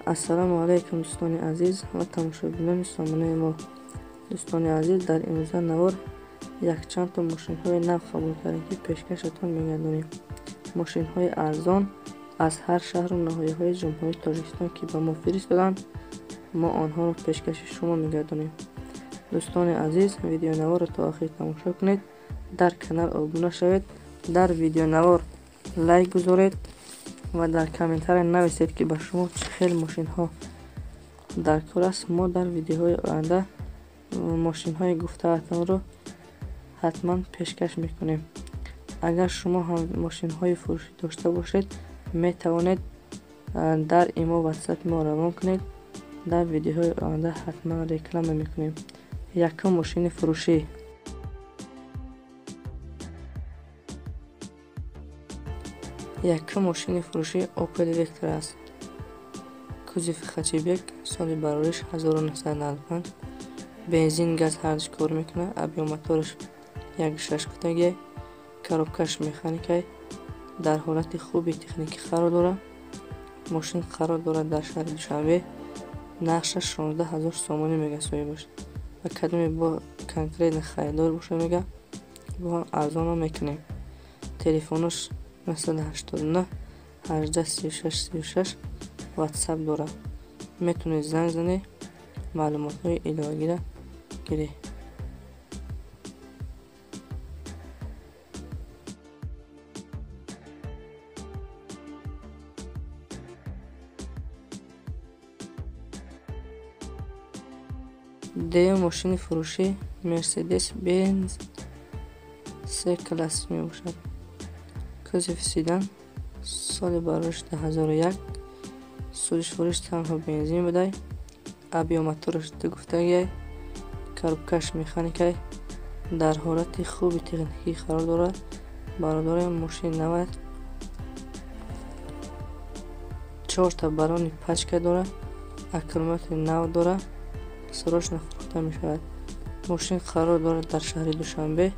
Ассалому алайкум, дӯстони азиз ва тамошобинони сомонаи мо. Дӯстони азиз, дар имрӯза навор якчанд то мошинҳои нав қабул кардем, ки пешкашатон мегардонем. Мошинҳои арзон аз ҳар шаҳру ноҳияҳои Ҷумҳурии Тоҷикистон, ки ба мо фиристоданд, мо онҳоро пешкаши шумо мегардонем. Дӯстони азиз, видеонаворро то охир тамошо кунед, дар канал обуна шавед, дар видеонавор лайк гузоред ва дар комментария нависед, ки ба шумо чӣ хел мошинҳо дар кор аст. Мо дар видеоҳои оянда мошинҳои гуфтаатонро ҳатман пешкаш мекунем. Агар шумо ҳам мошинҳои фурӯшӣ дошта бошед, метавонед дар имо, ватсапи мо равон кунед. Дар видеоҳои оянда ҳатман реклама мекунем. Якум мошини фурӯшӣ. Якум мошини фурӯшӣ Opel Vectra аст. Кузови хэтчбек, соли барориш 1995, бензин, газ ҳардуш кор мекунад, объём мотораш 1,6 кутагиай, коробкаш механикай, дар ҳолати хуби техникӣ қарор дорад. Мошин қарор дорад дар шаҳри Душанбе. Нархаш 16 ҳазор сомонӣ мега соҳибаш. Ва кадоме бо конкретно харидор боша, мега, бо ҳам арзонам мекунем. Телефонош 989 18 36 36, ватсап дорад. Метавонед занг занед, маълумотҳои иловагиро гиред. Дуюм мошини фурӯшӣ Mercedes Benz C класс мебошад. Кузови седан, соли барориш 2001, сӯзишвориш танҳо бензин будай, объём мотораш ду гуфтагиай, коробкаш механикай, дар ҳолати хуби техникӣ қарор дорад. Бародарои, мошини навад, чорта баллони пачка дорад, аккумулятори нав дорад, срочно фурӯхта мешавад. Мошин қарор дорад дар шаҳри Душанбе.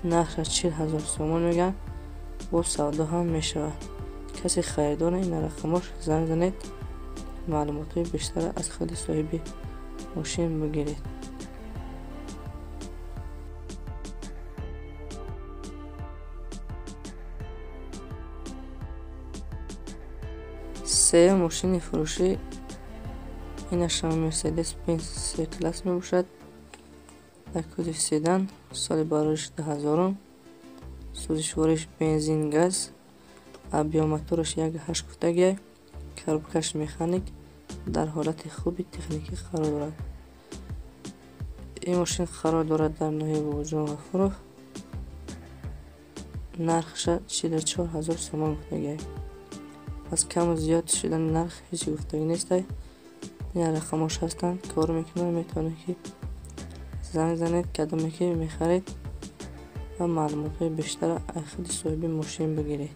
Нархаш 40 ҳазор сомон мегӯянд, бо савдо ҳам мешавад. Касе харидор, ин рақамош занг занед, маълумотҳои бештарро аз худи соҳиби мошин бигиред. Сеюм мошини фурӯшӣ инашам Mercedes Benz C класс мебошад. Дар кузови седан, соли барориш 2000-ум, сӯзишвориш бензин, газ, объём мотораш 1,8 гуфтагиай, коробкаш механик, дар ҳолати хуби техникӣ қарор дорад. Ин мошин қарор дорад дар ноҳияи Бобоҷон Ғафуров. Нархаша 44 ҳазор сомон гуфтагиай. Аз каму зиёд шудани нарх ҳеҷ гуфтагӣ нестай. Ин рақамош ҳастанд, кор мекунанд, метавонед, ки занг занед, кадоме ки мехаред, ва маълумотҳои бештарро аз худи соҳиби мошин бигиред.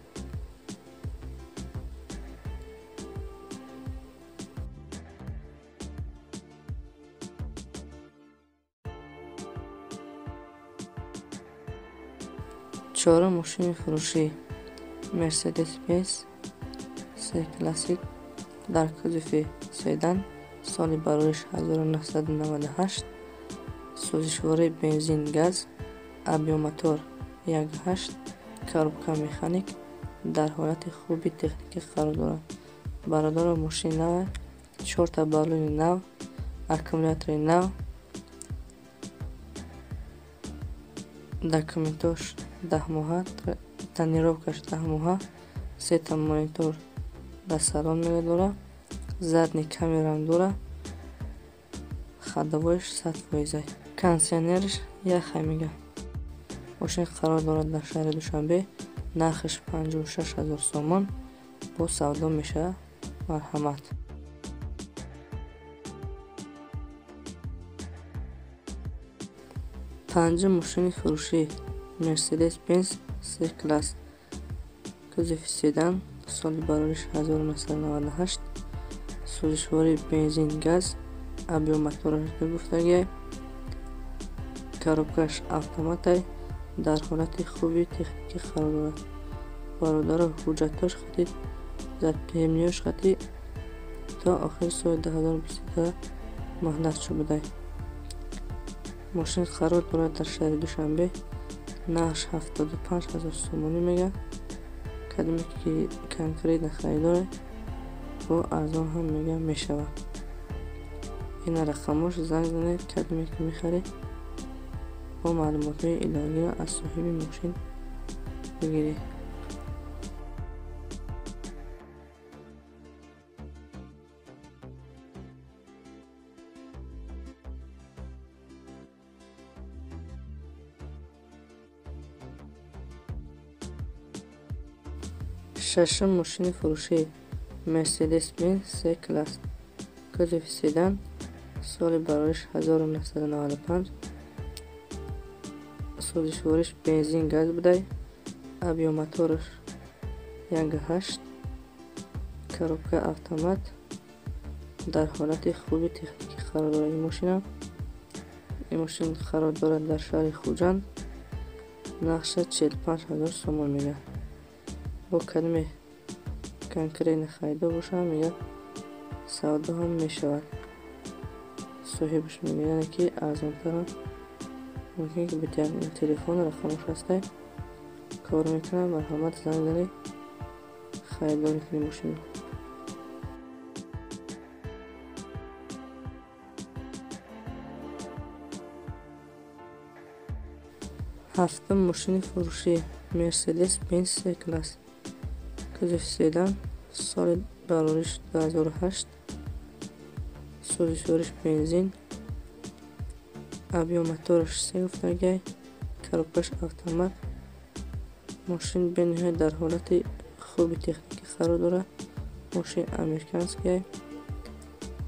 Чорум мошини фурӯшӣ Mercedes Benz C Classic дар кузови седан, соли барориш 1998, сӯзишвории бензин, газ, объём мотор 1,8, коробка механик, дар ҳолати хуби техникӣ қарор дорад. Бародаро, мошини нав, чорта баллони нав, аккумулятори нав, документош 10 моҳа, тонировкаш 10 моҳа, сета монитор дар салон мега дорад, задний камерам дорад, ходовойш 100%-ай, кондитсионерш яхай мега. Мошин қарор дорад дар шаҳри Душанбе. Нархаш 56 ҳазор сомон, бо савдо мешавад. Марҳамат. Панҷум мошини фурӯшӣ Mercedes Benz C класс, кузови седан, соли барориш 1998, сӯзишвории бензин, газ, объём мотораш ду гуфтагиай, коробкаш автоматай, дар ҳолати хуби техникӣ қарор дорад. Бародаро, ҳуҷҷатҳош хати запемниёш хати То охири соли 2022 муҳлат шуда. Мошин қарор дорад дар шаҳри Душанбе. Нархш 75 ҳазор сомонӣ мега. Кадоме ки конкретно харидоре, бо арзон ҳам мега мешавад. Ина рақамош, занг занед, кадоме ки мехаред, бо маълумотҳои иловагиро аз соҳиби мошин бигиред. Шашум мошини фурӯшӣ Mercedes-Benz C-класс, кузови седан, соли барориш 1995, сӯзишвориш бензин газ будай, объём мотораш 1.8, коробка автомат, дар ҳолати хуби техникӣ қарор дорад ин мошина. Ин мошин қарор дорад дар шаҳри Хуҷанд. Нархша 45 ҳазор сомон мега. Бо кадоме конкретно харидор бошад, мега савдо ҳам мешавад. Соҳибаш мега, яъне ки арзонтарам мумкин ки битяд. Ин телефон рақамош ҳастай, кор мекунад, марҳамат занг занед, харидорӣ кунед мошинро. Ҳафтум мошини фурӯшӣ Mercedes-Benz C-класс, кузови седан, соли барориш 2008, сӯзишвориш бензин, объём мотораш се гуфтагай, коробкаш автомат. Мошин бениҳоят дар ҳолати хуби техникӣ қарор дорад. Мошин американский,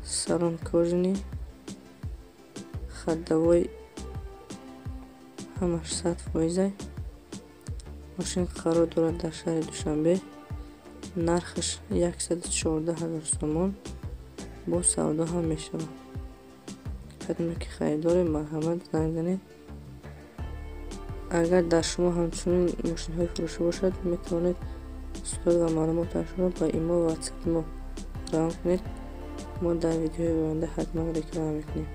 салон кожаный, ходовой ҳамаш 100%. Мошин қарор дорад дар шаҳри Душанбе. Нархаш 114 ҳазор сомон, бо савдо ҳам мешавад. Кадоме ки харидоре, марҳамат занг занед. Агар дар шумо ҳамчунин мошинҳои фурӯшӣ бошад, метавонед сурат ва маълумоташро ба имо ва ватсапи мо равон кунед. Мо дар видеои оянда ҳатман реклама мекунем.